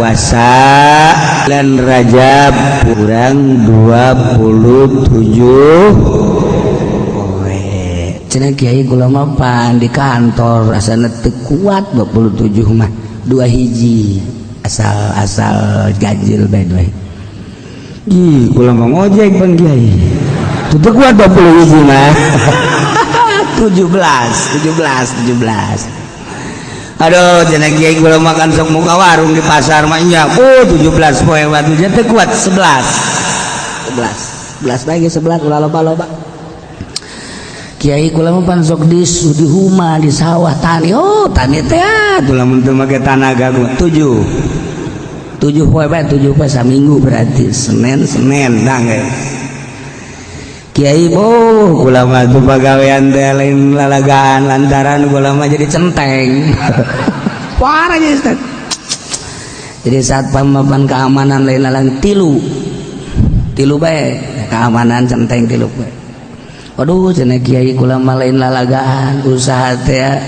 Puasa bulan Rajab kurang 27 poe. Cenah kiai, kula mah pan di kantor, asana teu kuat 27 mah, dua hiji asal asal ganjil bae dua. Ih, kula mah ngojek pan, kiai, teu kuat 20 hiji mah, 17, 17, 17. Aduh, cenah kiai, kula makan sok muka warung di pasar mah nya. Oh, 17 poe batu teu kuat, 11. 11. 11 lagi, 11, ulah loba-loba. Kiai, kula mah pan sok di huma, di sawah, tani. Oh, tani teh atuh lamun teu make tanaga 7. 7 poe bae, 7 poe saminggu berarti Senin Senin tah. Kiai, boh, kula mah tuh pagawean teh lain lalagaan lantaran kula mah jadi centeng. Parah ya, Ustaz. Jadi saat pamapan keamanan lain lalang tilu. Tilu bae keamanan centeng tilu bae. Waduh, cenah kiai, kula mah lain lalagaan, usaha teh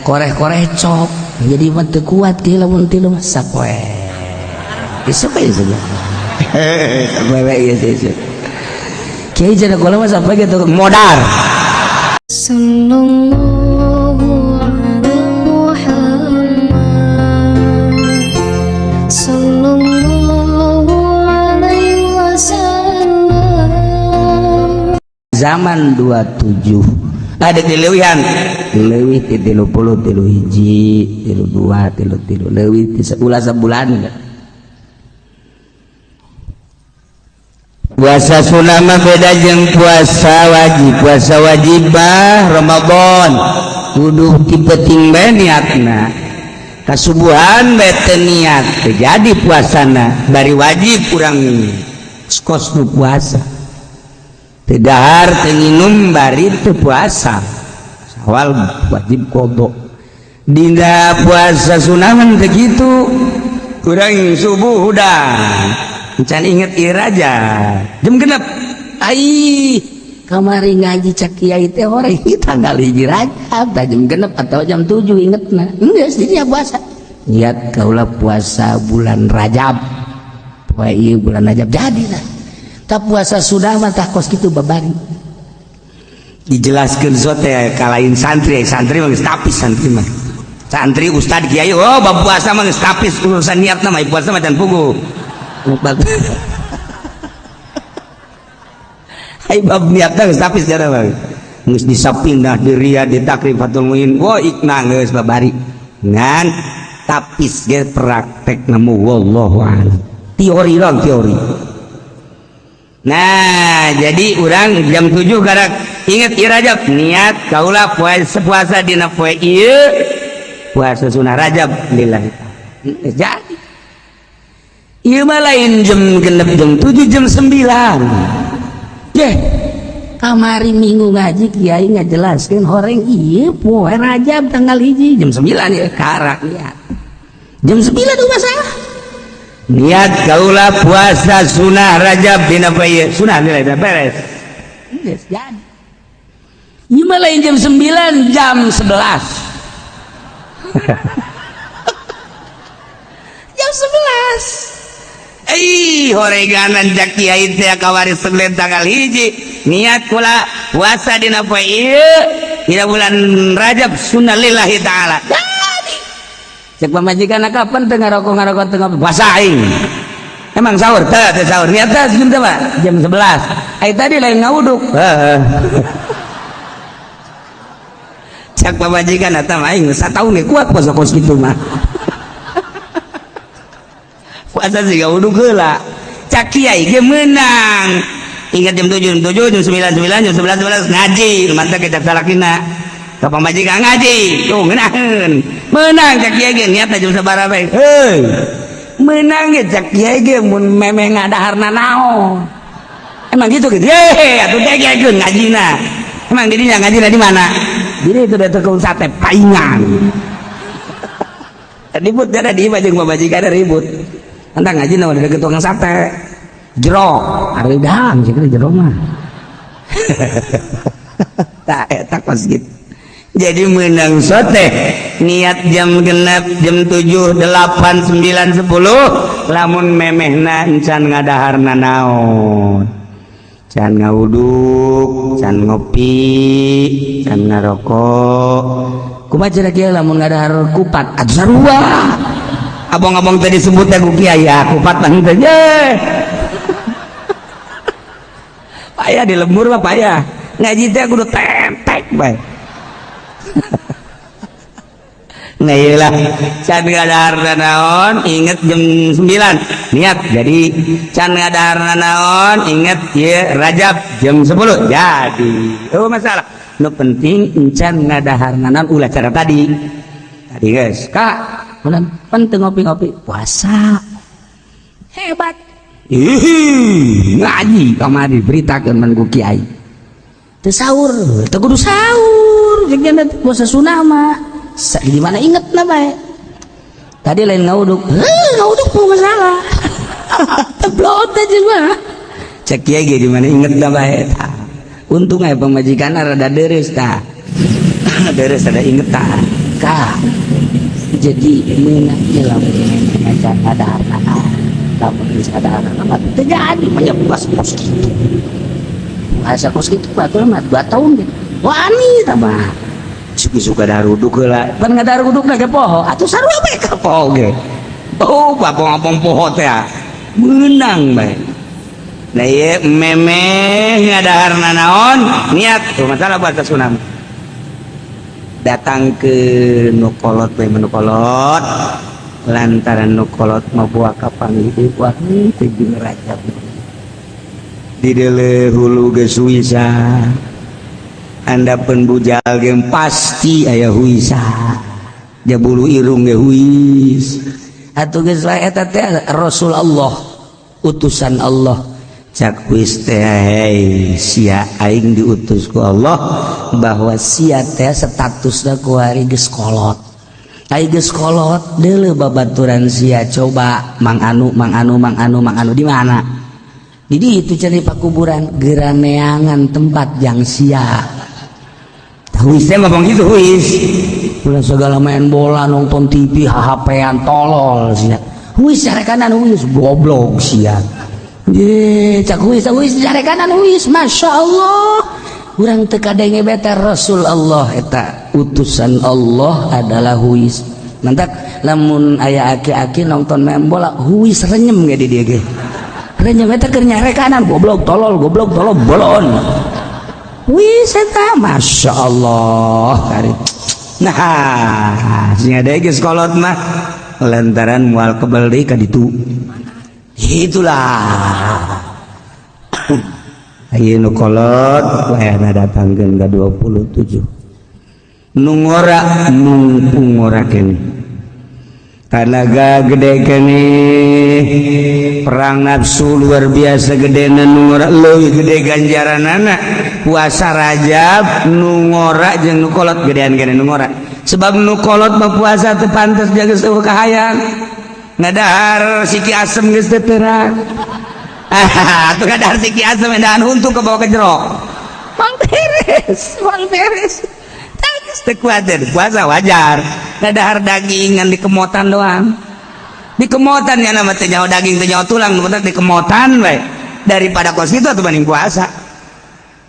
koreh-koreh cok. Jadi mah teu kuat kiai lamun tilu mah, sapoe. Isuk bae isuk. Sapoe bae ieu isuk. Kiai, cenah kula mah sampai gitu modar. Sallallahu ala Muhammad, Sallallahu alaihi wasallam. Zaman 27 ada dileuwihan, dileuwih ti 30, tilu hiji, tilu dua, tilu tilu, leuwih ti ulah sabulan. Puasa sunnah mah beda jeung puasa wajib. Puasa wajib mah Ramadan kudu ti peuting bae niatna, kasubuhan bae teu niat teu jadi puasana, bari wajib kurang kos nu puasa teu dahar teu nginum bari teu puasa, sawal wajib qadha. Dina puasa sunnah mah teu kitu, kurang subuh udah can inget ieu raja jam 6, ai kamari ngaji cak kiai teh horeng tanggal 1 Rajab tah jam 6 atau jam 7 ingetna, geus dinya puasa. Niat kaula puasa bulan Rajab poe ieu, bulan Rajab, jadi lah. Tak puasa sudah mah tah kos kitu babari dijelaskeun sote kalain santri. Santri mah geus tapis, santri mah, santri, ustad, kiai, oh, bab puasa mah geus tapis urusan niatna mah, puasa mah can puguh. Hai, bab niatna geus tapis jara mah. Geus disapindah di Riyadh, di Takrib Fathul Muin. Wah, ikna geus babari. Ngan tapis ge praktek nemu, wallahu a'lam. Teori dong, teori. Nah, jadi urang jam 7 karak inget ieu Rajab, niat kaula puasa, puasa dina poe ieu, puasa sunah Rajab lillahi ta'ala. Jadi ieu mah lain jam 6, jam 7, jam 9. Yeh, kamari minggu ngaji kiai ngajelaskeun horeng ieu poe Rajab tanggal 1 jam 9 ya karak niat. Jam 9 udah masalah. Niat kaula puasa sunah Rajab dina poe ieu, sunah nilai beres. Geus jadi. Ieu mah lain jam 9, jam 11. Jam 11. Ih, horeganan cak kiai teh kawari Senin tanggal 1. Niat kula puasa dina poe ieu dina bulan Rajab sunnah lillahi ta'ala. Jadi cek pamajikan, kapan teu ngarokok ngarokok teu puasa aing. Emang sahur teu teu sahur, niat teh jam teu, Pak? Jam 11. Ai tadi lain ngawuduk. Heeh. Cek pamajikan, eta mah aing sataun ge kuat puasa kos kitu mah. Puasa sih wuduk heula. Cak kiai ge meunang. Ingat jam 7, jam 7, jam 9, 9, jam 11, 11 ngaji, mantap ke cak salakina. Ka pamajikan ngaji, tuh ngeunaheun. Meunang cak kiai ge niatna jam sabaraha bae. Heuy. Meunang ge cak kiai ge mun memeh ngadaharna naon. Emang gitu gitu. Ye, atuh teh kiai ngajina. Emang didinya ngajina di mana? Jadi itu udah tukang sate paingan. Ribut ada di imah jeung pamajikan ribut. Entah ngaji nama deket tukang sate. Jero, aridang sih jero mah. Tak eta kos gitu. Jadi menang sote niat jam genep, jam 7, 8, 9, 10 lamun memehna encan ngadaharna naon, can ngawuduk, can ngopi, can ngarokok. Kumaha cenah kieu lamun ngadahar kupat atuh sarua. Abong-abong tadi disebut teh ku kiai ya kupat mah henteu ye. Payah di lembur mah payah. Ngaji teh kudu tentek bae. Nah iyalah, can ngadahar naon inget jam 9 niat jadi, can ngadahar naon inget ye Rajab jam 10 jadi. Oh masalah nu penting encan ngadahar naon ulah cara tadi. Tadi guys, Kak, bulan penting ngopi-ngopi puasa. Hebat. Ih, ngaji kamari beritakeun man ku kiai. Teu sahur, teu kudu sahur, jeung puasa sunah mah. Di mana inget na bae. Tadi lain ngauduk, heuh ngauduk mah masalah. Teblot aja mah. Cek kiai ge di mana inget na bae. Untung aya pamajikan rada deres tah. Deres rada inget tah. Ka. Jadi meunang lamun macan ngadahar lamun geus ngadahar mah teu jadi mah puas kos kitu. Puasa kos kitu batur mah 2 tahun gitu. Wani tah mah. Suka daruduk heula. Pan ngadaruduk ge poho atuh sarua bae ka poho ge. Oh, babong-abong poho teh meunang bae. Nah ieu memeh ngadaharna naon niat tuh masalah puasa sunah. Datang ke nu kolot bae nu kolot lantaran nu kolot mah buah kapanggih wah teu jeung Rajab. Di deuleu hulu geus huisa. Andapeun bujal ge pasti aya huisa. Jabulu irung ge huis. Atuh geus lah eta teh Rasul Allah, utusan Allah. Cak huis teh hei sia aing diutus ku Allah bahwa sia teh statusna ku hari geus kolot. Ai geus kolot deuleu babaturan sia coba mang anu mang anu mang anu mang anu di mana? Di itu cari pakuburan geraneangan tempat yang sia. Huis teh ngomong gitu huis. Ulah segala main bola nonton TV HP-an tolol sia. Huis carekanan huis goblok sia. Ye cak huis huis carekanan huis Masya Allah. Urang teu kadenge beta Rasul Allah eta utusan Allah adalah huis. Mantak lamun aya aki-aki nonton main bola huis renyem ge di dieu ge. Renyem eta keur nyarekanan goblok tolol bolon. Wih, eta Masya Allah. Nah, sing ada geus kolot mah lantaran moal kebel deui ka ditu. Itulah. Ayeuna nu kolot wayahna datangkeun ka 27. Nu ngora mungpung ngora keneh. Tanaga gede keneh, perang nafsu luar biasa gedena nu ngora leuwih gede ganjaranana. Puasa Rajab nu ngora jeung nu kolot gedean keneh nu ngora. Sebab nu kolot mah puasa teu pantes jaga eueuh kahayang. Ngadahar siki asem geus teu terang. Ah, atuh ngadahar siki asem edahan huntu ke bawah ke jero. Mang beres, mang beres. Geus teu kuatir, puasa wajar. Ngadahar daging ngan dikemotan doang. Dikemotan ya nama teh nyaho daging teh nyaho tulang, nu penting dikemotan we. Daripada kos kitu atuh banding puasa.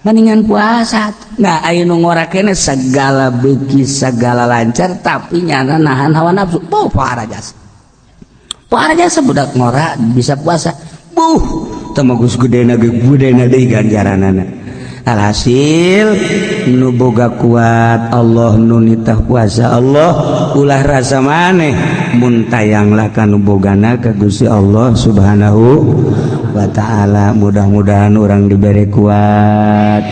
Mendingan puasa. Nah, aya nu ngora keneh segala beuki segala lancar tapi nyana nahan hawa nafsu. Poh pohara jasa. Pohara jasa budak ngora bisa puasa. Buh, teu mah geus gedena ge gedena deui ganjaranana. Alhasil nu boga kuat Allah nu nitah puasa Allah ulah rasa maneh mun tayanglah ka nu bogana ka Gusti Allah Subhanahu wa ta'ala. Mudah-mudahan orang diberi kuat,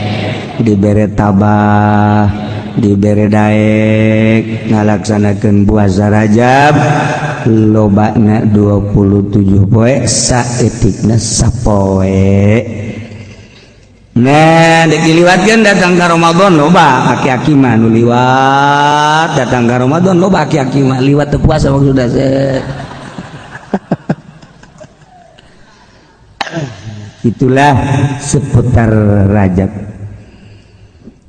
diberi tabah, diberi daek ngalaksanakeun puasa Rajab lobana 27 poe saeutikna sapoe. Nah, dek diliwatkeun datang ka Ramadan loba aki-aki mah nu liwat datang ka Ramadan loba aki-aki mah liwat teu puasa maksudna. Itulah seputar Rajab.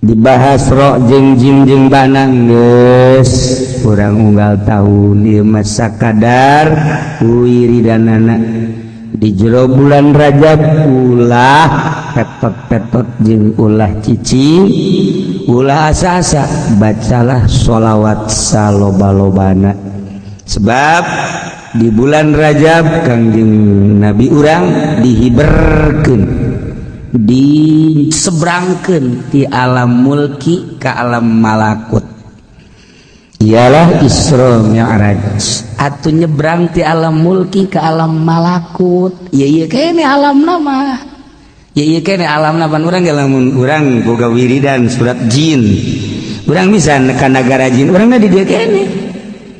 Dibahas ro jeung jim jeung banang geus kurang unggal tahun ieu mah sakadar wiridanana di jero bulan Rajab. Ulah petot-petot jeung ulah cicing, ulah asa-asa, bacalah sholawat saloba-lobana, sebab di bulan Rajab Kangjeng Nabi urang dihiberkeun, diseberangkeun di alam mulki ke alam malakut, ialah Isra Mi'raj atau nyebrang ti alam mulki ke alam malakut. Iya iya kene alam nama, iya iya kene alam nama. Urang lamun urang boga wiridan surat jin, urang bisa ka nagara jin. Urang di dieu kene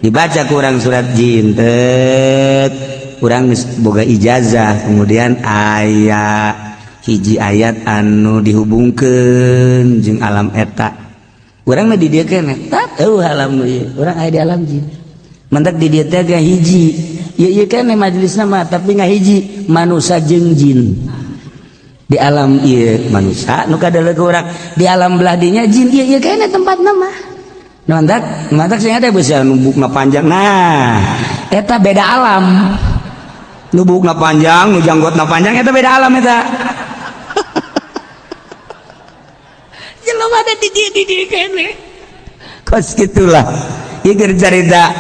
dibaca ku urang surat jin tet, urang boga ijazah, kemudian aya hiji ayat anu dihubungkeun jeung alam eta. Urang mah di dieu kene tak eueuh alam ieu, urang aya di alam jin. Mantak di dieu teh hiji ieu ieu kene majelisna mah, tapi ngahiji manusia jeung jin. Di alam ieu manusia nu kadeuleuk urang, di alam belah dinya jin. Ieu ieu kene tempatna mah. Mantak mantak sing ada bisa nu bukna panjang, nah eta beda alam. Nu bukna panjang, nu janggotna panjang, eta beda alam eta. Jelema ada di dieu kene kos gitulah. Ieu keur carita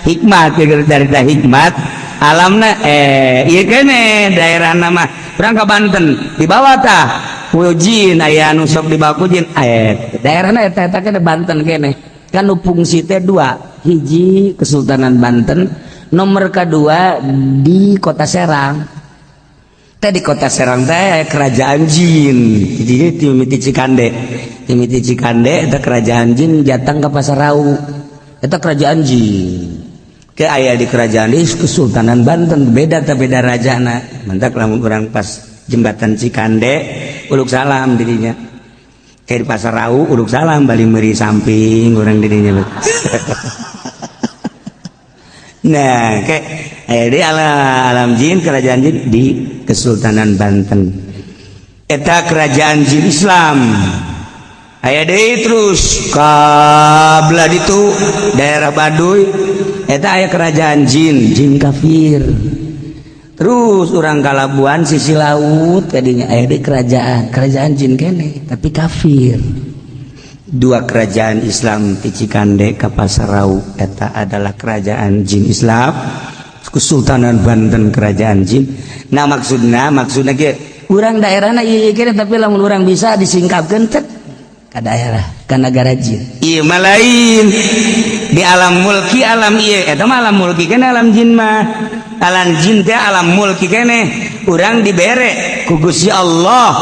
hikmat, ieu keur carita hikmat alamna. Ieu kene daerah nama urang ka Banten dibawa tah ku jin, aya anu sok dibawa ku jin. Daerahna eta eta kene Banten kene kan. Nu fungsi teh dua, hiji Kesultanan Banten, nomor kedua di Kota Serang teh. Di Kota Serang teh kerajaan jin, jadi ti Cikande, ti Cikande eta kerajaan jin datang ke Pasar Rau. Eta kerajaan jin ke aya di kerajaan di Kesultanan Banten, beda teh, beda rajana. Mantak lamun urang pas jembatan Cikande uluk salam dirinya, kayak di Pasar Rau uluk salam balik meri samping urang dirinya. Nah, kayak di alam, alam jin, kerajaan jin di Kesultanan Banten eta kerajaan jin Islam aya deui. Terus kabelah itu daerah Baduy eta aya kerajaan jin, jin kafir. Terus urang kalabuan sisi laut tadinya aya deui kerajaan, kerajaan jin kene tapi kafir. Dua kerajaan Islam di Cikande ka Pasar Rau eta adalah kerajaan jin Islam, Kesultanan Banten kerajaan jin. Nah, maksudna maksudna kieu, urang daerahna ieu ieu kene, tapi lamun urang bisa disingkapkeun tet ka daerah, ka nagara jin. Ieu mah lain di alam mulki, alam ieu eta mah alam mulki kene. Alam jin mah, alam jin teh alam mulki kene. Urang dibere ku Gusti Allah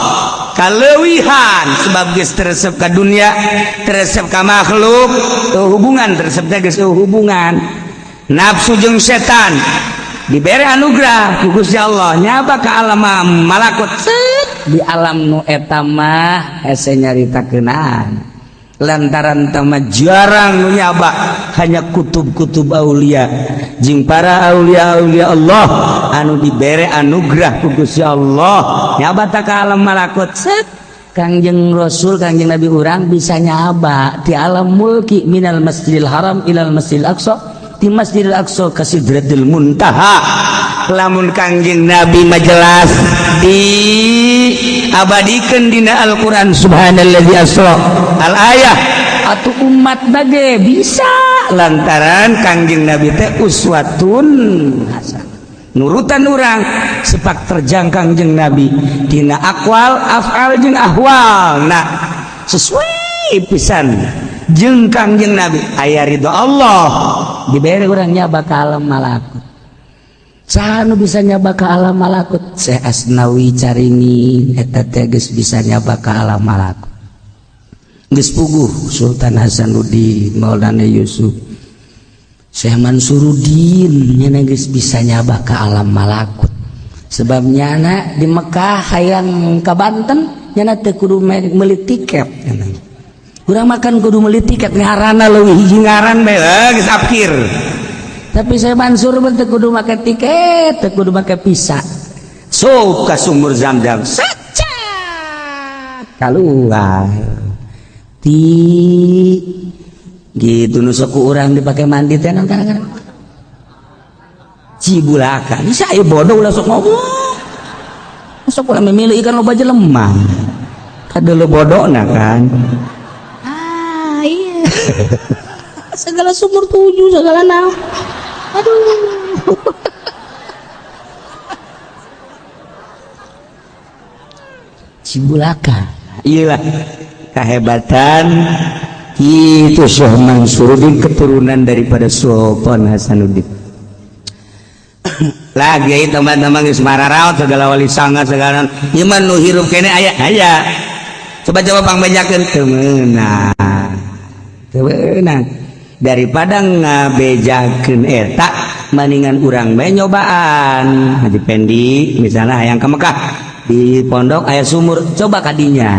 kalewihan sebab geus teresep ka dunia, teresep ka makhluk, hubungan teresep teh geus hubungan nafsu jeung setan. Dibere anugerah ku Gusti Allah nyaba ka alam malakut. Set, di alam nu eta mah hese nyaritakeunana lantaran tama jarang nu nyaba, hanya kutub-kutub aulia jeung para aulia-aulia Allah anu dibere anugerah ku Gusti Allah nyaba ta ka alam malakut. Set, Kangjeng Rasul, Kangjeng Nabi urang bisa nyaba di alam mulki, minal Masjidil Haram ilal Masjidil Aqsa, di Masjidil Aqsa ka Sidratil Muntaha. Lamun Kangjeng Nabi mah jelas di abadikan dina Al-Qur'an, subhanallazi asra al ayah, atau umat bage bisa lantaran Kangjeng Nabi teh uswatun hasanah, nurutan urang sepak terjang Kangjeng Nabi dina akwal, afal jeung ahwal. Nah, sesuai pisan jeung Kangjeng Nabi, aya ridho Allah, dibere urang nyaba ka alam malakut. Saha nu bisa nyaba ka alam malakut? Syekh Asnawi Caringin eta teh geus bisa nyaba ka alam malakut, geus puguh. Sultan Hasanuddin, Maulana Yusuf, Syekh Mansuruddin nyana geus bisa nyaba ka alam malakut, sebab nyana di Mekah hayang ka Banten nyana teu kudu meuli tiket. Urang makan kudu meuli tiket, ngaranna leuwih hiji ngaran bae geus apkir, tapi Syekh Mansur mah teu kudu make tiket, teu kudu make visa, sok ka sumur Zam-zam sacat keluar. Ti gitu nu sok ku urang dipake mandi teh naon kadang-kadang Cibulakan. Bisa aya bodoh, ulah sok ngomong, sok ulah memilih ikan loba jelema kadeuleut bodohna kan. Ah iya, segala sumur tujuh, segala naon, aduh. Cibulaka iya, kehebatan itu Syekh Mansuruddin, keturunan daripada Sultan Hasanuddin. Lagi teman-teman geus mararaot segala wali sanga, segala ieu mah nu hirup kene aya aya. Coba-coba pangbejakeun, teu meunang, teu meunang. Daripada ngabejakeun eta, mendingan urang bae nyobaan. Haji Pendi misalnya hayang ke Mekah, di pondok aya sumur, coba kadinya.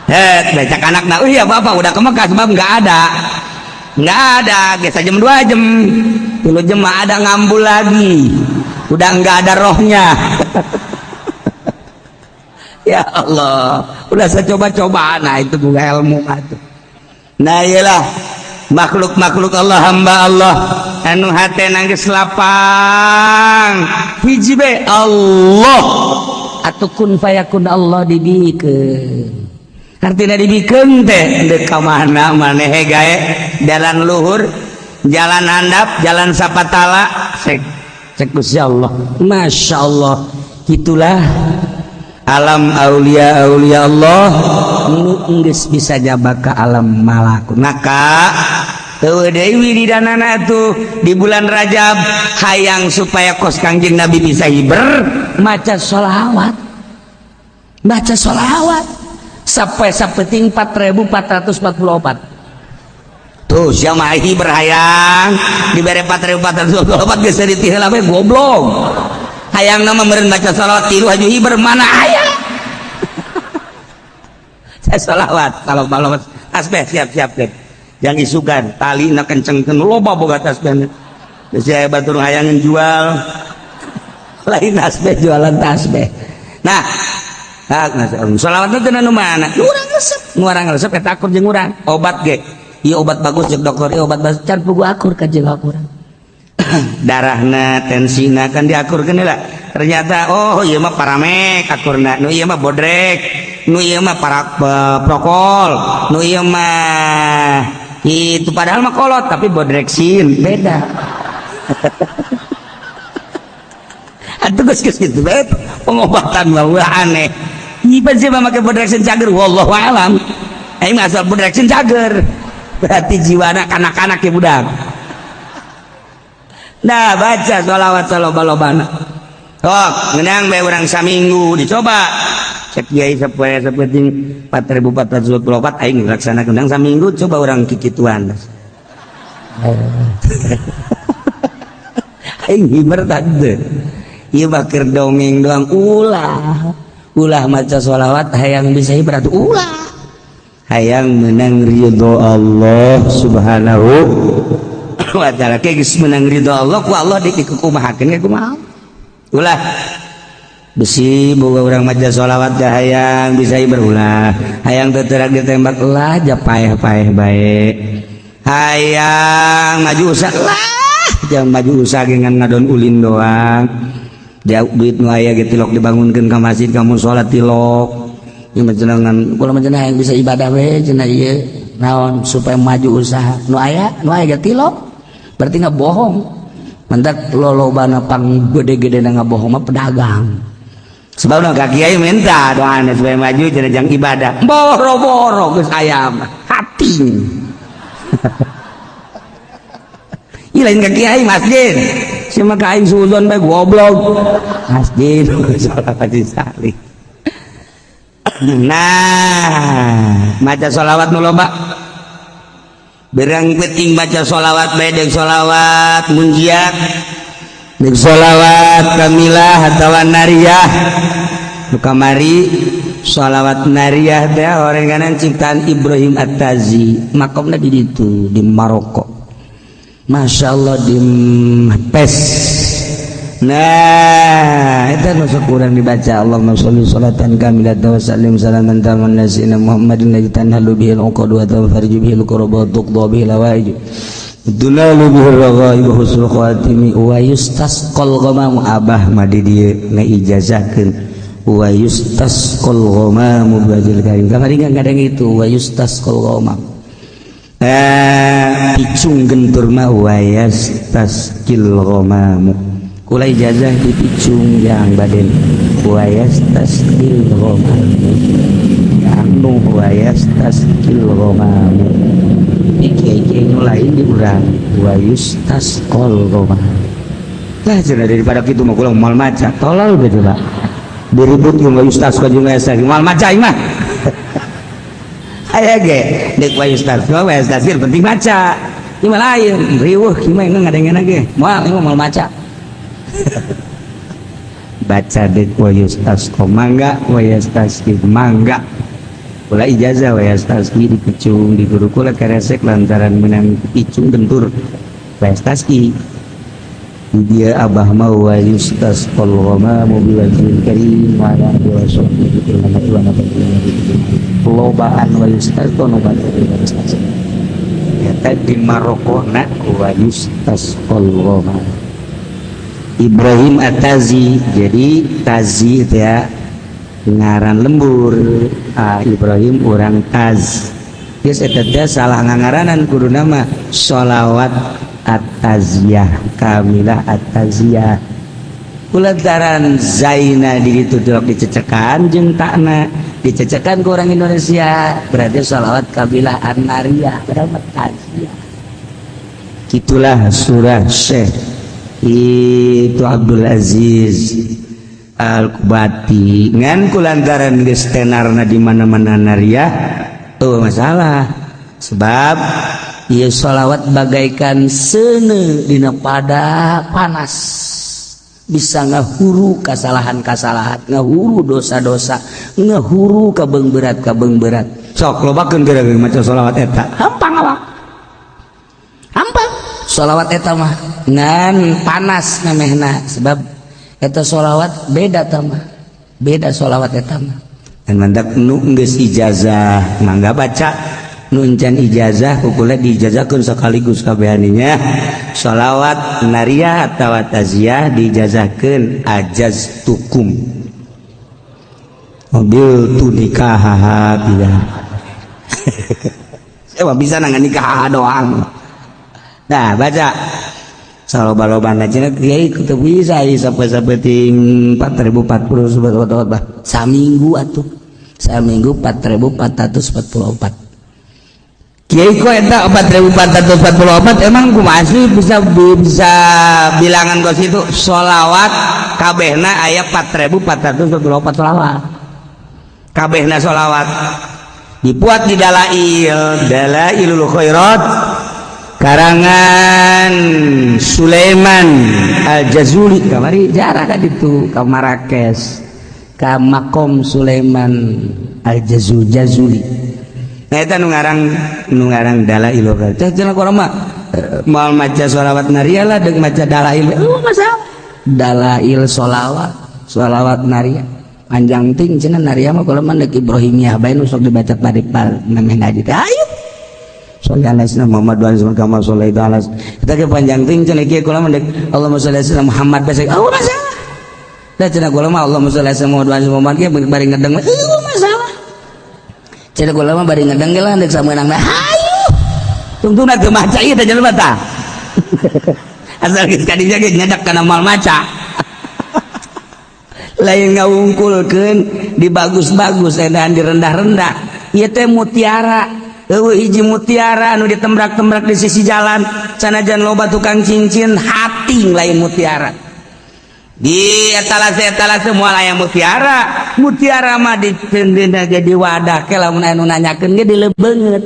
Eh, becak anak nah, oh iya, bapak udah ke Mekah, sebab nggak ada, biasa jam 2 jam, 3 jam ada ngambul lagi, udah nggak ada rohnya. Ya Allah, udah saya coba-coba, nah itu juga ilmu atuh. Nah iyalah, makhluk-makhluk Allah, hamba Allah anu hate nangis lapang hiji be Allah atau kun fayakun. Allah dibikeun, artinya dibikeun teh deuk ka mana maneh gae, jalan luhur, jalan handap, jalan sapatala, cek cek Gusti Allah. Masya Allah, itulah alam aulia, aulia Allah nu geus bisa jabak ke alam malakut. Maka teu deui wiridanana tuh di bulan Rajab, hayang supaya kos Kangjeng Nabi bisa hiber, maca sholawat, baca sholawat sampai sapeting 4444. Tuh siapa hiber hayang dibere 4444 geus ditihel we, goblok. Hayang nama meureun baca sholawat tilu haju hiber, mana aya. Saya sholawat kalau malam tasbih siap-siap deh yang isukan tali na kencengkeun, loba boga tasbih. Geus aya batur hayang jual, lain tasbih, jualan tasbih. Nah, nah, sholawat itu nu mana urang resep, nu urang resep eta akur jeung urang. Obat ge ieu obat bagus jeung dokter, ieu obat bagus, can pugu akur ka jeung urang. Darahna, tensina kan diakurkeun lah. Ternyata oh ieu mah paramek akurna, nu ieu mah bodrek, nu ieu mah para prokol, nu ieu mah itu, padahal mah kolot tapi bodreksin beda. Atuh geus geus kitu bae pengobatan mah aneh. Nyipan sih mah make bodreksin cager, wallahu alam. Aing mah asal bodreksin cager. Berarti jiwana kanak-kanak ya budak. Nah, baca sholawat saloba-lobana. Sok, ngeunang bae urang saminggu dicoba. Cek kiai sapoe sapenting 4424 aing laksanakeun ngeunang saminggu, coba urang kikituan. Aing hiber tadi. Ieu mah keur dongeng doang, ulah. Ulah maca sholawat hayang bisa hiber atuh ulah. Hayang menang ridho Allah Subhanahu wa ta'ala. Kayak geus menang ridho Allah, ku Allah dikukumahakeun ge kumaha. Ulah besi boga urang maca sholawat dah hayang bisa hiber ulah. Hayang teu teurak ditembak ulah, japaeh-paeh bae. Hayang maju usaha lah, jangan maju usaha dengan ngadon ulin doang. Jauh duit nu aya ge tilok dibangunkeun ka masjid, ka musala tilok. Ieu mah cenah kula mah cenah hayang bisa ibadah we cenah, ieu naon supaya maju usaha. Nu aya, nu aya ge tilok. Berarti nggak bohong. Mantak lolobana pang gede-gede na ngabohong mah pedagang. Sebab nu ka kiai minta doana supaya maju cenah jang ibadah. Boro-boro geus aya mah hating. Ih lain ka kiai masjid. Si mah ka aing suuzon bae goblok. Masjid sholawat salih. Nah, maca sholawat nu loba. Berang penting baca sholawat bae deuk sholawat munjiat, deuk sholawat kamilah atawa nariyah. Nu kamari sholawat nariyah teh orang kanan ciptaan Ibrahim At-Tazi, makomna di ditu di Maroko. Masya Allah, di Fes. Nah, itu masuk kurang dibaca. Allahumma sholli sholatan kamilatan wa sallim salaman taman ala sayyidina Muhammadin alladzi tanhalu bihil uqad wa tanfariju bihil kurab wa tuqda bihil hawaij, tunalu bihir raghaib wa husnul khatimi wa yustasqal ghamamu. Abah mah di dieu ngaijazahkeun wa yustasqal ghamamu biwajhil karim. Kamari kadang itu wa yustasqal ghamam, eh, picung gentur mah wa yastasqil ghamamu. Kula ijazah di picung yang baden wa yastasqil ghamamu, yang nu wa yastasqil ghamamu. Kiai-kiai nu lain di urang wa yustasqal ghamamu lah cenah. Daripada kitu mah kula moal maca, tolol. Udah, coba diribut jeung wa yustasqa jeung wa moal maca ieu mah. Aya ge deuk wa yustasqa wa yastasqil, penting maca. Ieu mah lain, riweuh kieu mah ngadengena ge moal, ieu mah moal maca. Baca dek wa yustasqa mangga, wa yastasqi mangga. Kula ijazah wa yastasqi di picung di guru kula karesek lantaran menang picung gentur wa yastasqi. Di dia abah mah wa yustasqal ghamamu biwajhil karim wa ala alihi wa sahbihi wa lobaan wa yustasqa nu wa yastasqi eta di Marokona wa yustasqal ghamam. Ibrahim At-Tazi, jadi Tazi ya ngaran lembur. Ah, Ibrahim orang Taz. Geus eta teh salah ngangaranan, kudu nama sholawat At-Taziyah, Kamilah At-Taziyah. Kulantaran Zaina di ditu delok dicecekan jeung takna dicecekan ke orang Indonesia, berarti sholawat Kabilah An-Nariyah, padahal mah Taziyah. Itulah surah Syekh itu Abdul Aziz Al-Kubati. Ngan kulantaran geus tenarna di mana-mana nariah, oh masalah, sebab ieu sholawat bagaikan seuneu dina pada panas, bisa ngahuru kesalahan-kesalahan, ngahuru dosa-dosa, ngahuru kabeung berat kabeung berat. Sok lobakeun geura maca sholawat eta, hampang awak, hampang sholawat eta mah. Ngan panas memehna, sebab eta sholawat beda tah mah, beda sholawat eta mah. Dan mantak nu geus ijazah mangga baca, nu encan ijazah kukula diijazahkeun sekaligus kabehaninya sholawat nariyah atawa taziyah diijazahkeun. Ajaz tukum mobil tu nikah tidak. Saya mah bisa nangan nikah doang. Nah, baca saloba-lobana cenah kiai teu bisa sampai sapeting 4040 sobat bah saminggu atuh, saminggu 4444. Kiai kok eta 4444 emang kumaha sih bisa bisa bilangan kos itu? Sholawat kabehna aya 4444 sholawat kabehna. Sholawat dibuat di Dalail, Dalailul Khairat karangan Sulaiman Al-Jazuli. Kamari jarah kan itu ke Marrakesh, ke makom Sulaiman Al-Jazuli Jazuli. Nah, eta nu ngarang Dalailul Khairat. Teh cenah urang mah moal maca sholawat nariyah lah deuk maca dalail. Oh, masalah dalail sholawat, sholawat nariyah panjang ting cenah. Nariyah mah kalau mah deuk Ibrahimiyah bae nu sok dibaca padi memeh ngaji teh, ayo sholli ala sayyidina Muhammad wa ala kama shallaita ala kita ke panjang ting cenah. Kieu kula mah deuk Allahumma sholli ala sayyidina Muhammad bae, oh masalah. Da cenah kula mah Allahumma sholli ala sayyidina Muhammad wa ala Muhammad ge bari ngedeng, oh masalah. Cenah kula mah bari ngedeng ge lah deuk sameunang, hayu tungtungna teu maca ieu teh jelema tah. Asal geus kadinya ge nyedak kana moal maca, lain ngawungkulkeun di bagus-bagus edan di rendah-rendah. Ieu teh mutiara, eueuh hiji mutiara anu ditembrak-tembrak di sisi jalan. Sanajan loba tukang cincin hating, lain mutiara di etalase etalase moal aya mutiara. Mutiara mah dipendina ge di wadah ke, lamun anu nanyakeun ge dilebeungeut.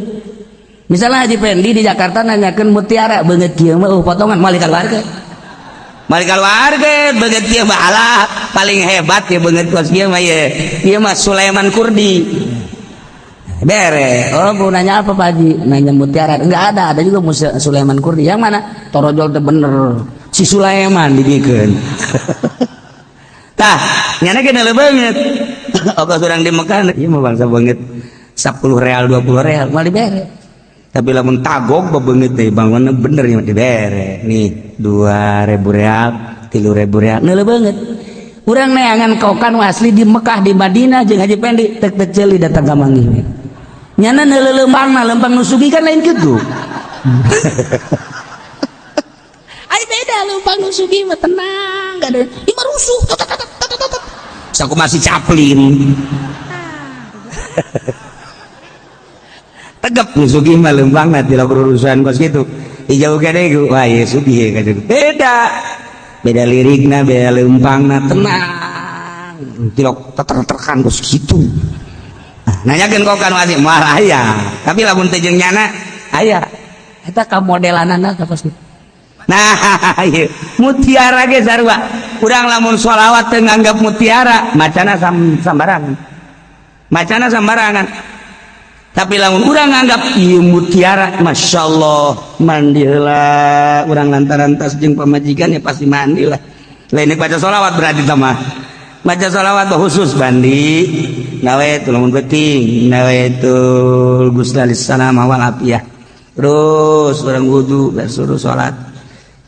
Misalnya Haji Pendi di Jakarta nanyakeun mutiara beungeut kieu mah, potongan moal dikaluarkeun, moal dikaluarkeun. Beungeut kieu mah, alah, paling hebat ya beungeut kos kieu mah ye, ieu mah Sulaiman Kurdi bere. Oh, mau nanya apa, Pak Haji? Nanya mutiara. Enggak ada, ada juga Sulaiman Kurdi. Yang mana? Torojol teh bener. Si Sulaiman dibikeun. Tah, nyana ge neuleuh beungeut. Ongkoh urang di Mekah ieu mah bangsa beungeut 10 real, 20 real moal dibere. Tapi lamun tagog bebeungeut teh bangunna bener ya dibere. Nih 2000 real, 3000 real neuleuh beungeut. Urang neangan kokan asli di Mekah, di Madinah jeung Haji Pendi tek tek ceuli datang ka manggih. Nyana neuleuh lempangna, lempang nu sugih kan lain kitu. Ai beda lempang nu sugih mah tenang, gak ada. Ieu mah rusuh. Saku masih Chaplin. Tegap nu sugih mah lempangna tidak berurusan kos kitu. Hijau kene ku, wah ieu sugih ka. Beda. Beda lirikna, beda lempangna, tenang. Tilok teter-terkan kos kitu. Nanyakeun kok kan masih moal aya. Tapi lamun teu jeung nyana aya. Eta ka modelanana ka kos kitu. Nah, ieu mutiara ge sarua. Urang lamun sholawat teu nganggap mutiara, macana sambarangan. Macana sambarangan. Tapi lamun urang nganggap ieu mutiara, Masya Allah, mandi heula urang lantaran tas jeung pamajikan ya pasti mandi lah. Lain baca sholawat berarti mah. Baca sholawat khusus mandi. Nawaitu lamun penting, nawaitul ghusla lissalamah wal afiyah. Terus urang wudu, suruh salat,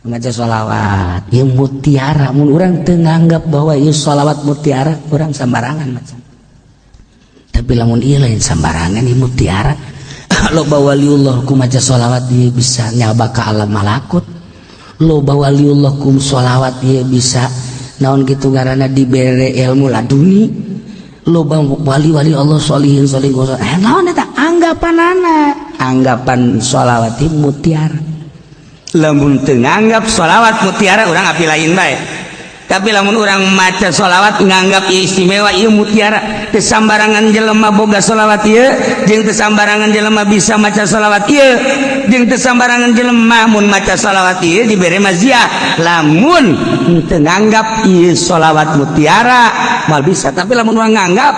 maca sholawat. Ieu mutiara, mun urang teu nganggap bahwa ieu sholawat mutiara, urang sambarangan maca. Tapi lamun ieu lain sambarangan, ieu mutiara. Loba waliullah ku maca sholawat dia bisa nyaba ka alam malakut. Loba waliullah ku sholawat dia bisa naon kitu ngaranna dibere ilmu laduni. Loba wali-wali Allah solihin solihin naon eta anggapanana, anggapan sholawat ieu mutiara. Lamun teu nganggap sholawat mutiara, urang api lain bae. Tapi lamun urang maca sholawat nganggap ieu istimewa, ieu mutiara, teu sambarangan jelema boga sholawat ieu, jeung teu sambarangan jelema bisa maca sholawat ieu, jeung teu sambarangan jelema mun maca sholawat ieu dibere maziah. Lamun teu nganggap ieu sholawat mutiara moal bisa. Tapi lamun urang nganggap,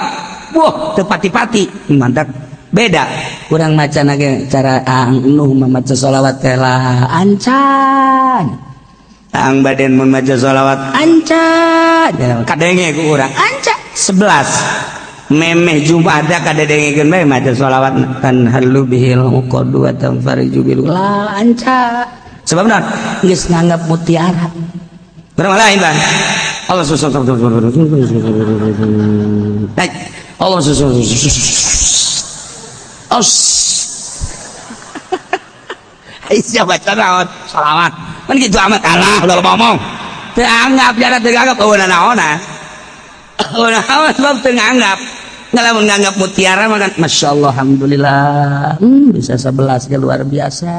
wah, teu pati-pati, mantap. Beda urang maca ge cara anu maca sholawat teh lah ancan. Ang baden mun maca sholawat ancan kadenge ku urang anca 11 memeh Jumat ada kadengekeun bae maca sholawat tan halu bihil uqadu wa tanfariju bil la anca. Sebab naon geus nganggap mutiara. Urang lain bang Allah Allah Os. Aisyah baca naon? Salawat. Kan gitu amat alah udah ngomong. Teu anggap jara teu anggap eueuh naonan. Eueuh naon sebab teu nganggap. Lamun nganggap mutiara mah kan masyaallah alhamdulillah. Bisa 11 ge luar biasa.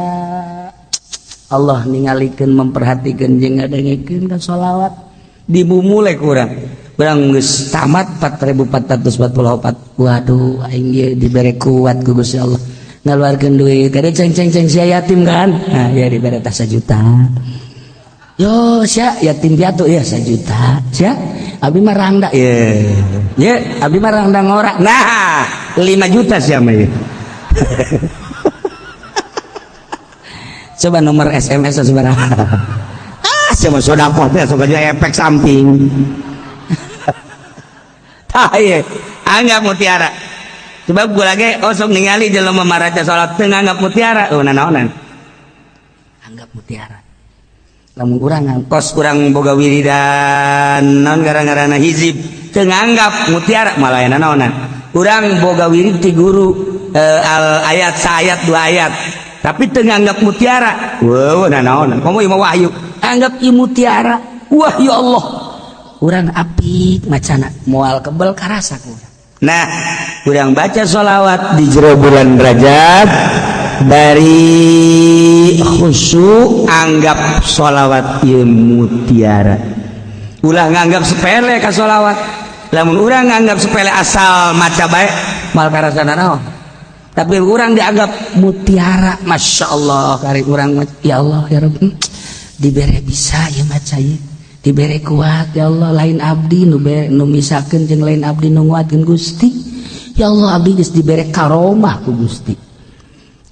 Allah ningalikeun, memperhatikeun jeung ngadengekeun ka selawat. Dibumule ku urang. Urang geus tamat 4444. Waduh, aing ieu dibere kuat ku Gusti Allah. Ngaluarkeun duit kade ceng ceng ceng sia yatim kan. Nah, ya dibere tah 1 juta. Yo sia yatim piatu ya 1 juta. Sia abi mah rangda ye. Ye abi mah rangda ngora. Nah, 5 juta sia mah ye. Coba nomor SMS sabaraha? Ah, sia mah sedekah teh sok aja efek samping. Tah ieu, anggap mutiara. Sebab gue lagi osok ningali jelema maraca salat teu nganggap mutiara, oh nanaonan. Anggap mutiara. Lamun urang kos urang boga wiridan naon gara-garana hizib teu nganggap mutiara malah nanaonan. Urang boga wirid ti guru al ayat saayat dua ayat, tapi teu nganggap mutiara. Weuh nanaonan. Komo ieu mah wahyu. Anggap ieu mutiara. Wah ya Allah. Urang apik macana moal kebel karasa ku urang. Nah, urang baca sholawat di jero bulan Rajab dari khusyuk, anggap sholawat ieu mutiara. Ulah nganggap sepele ka sholawat. Lamun urang nganggap sepele asal maca bae moal karasana naon. Tapi urang dianggap mutiara, masya Allah, kari urang ya Allah ya Rabbi, dibere bisa ya maca ieu. Dibere kuat ya Allah, lain abdi nu nu misakeun jeung lain abdi nu nguatkeun Gusti. Ya Allah, abdi geus dibere karomah ku Gusti.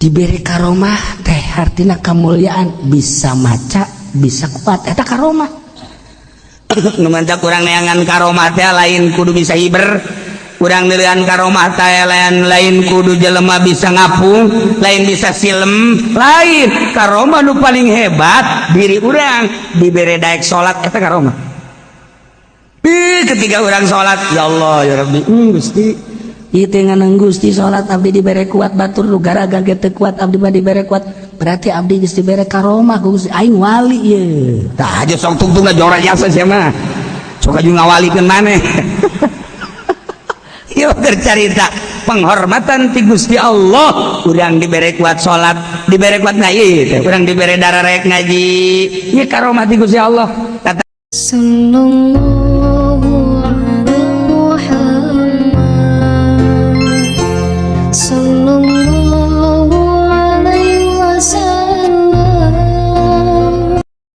Dibere karomah teh hartina kamuliaan bisa maca. Bisa kuat eta karomah. Nu mantak urang neangan karomah teh lain kudu bisa hiber. Urang neangan karomah teh lain, lain kudu jelema bisa ngapung, lain bisa silem, lain. Karomah nu paling hebat diri urang dibere daek salat, eta karomah. Ih, ketika urang salat, ya Allah, ya Rabbi, Gusti. Ieu teh nganang Gusti salat abdi dibere kuat, batur nu garaga ge teu kuat, abdi mah dibere kuat. Berarti abdi geus dibere karomah ku Gusti, aing wali ye. Tah aja sok tungtungna jora jasa sia mah. Sok aju ngawalikeun maneh. Ieu keur carita penghormatan ti Gusti Allah, urang dibere kuat salat, dibere kuat ngaji teh, urang dibere darah rek ngaji. Ieu karomah ti Gusti Allah. Kata Sallallahu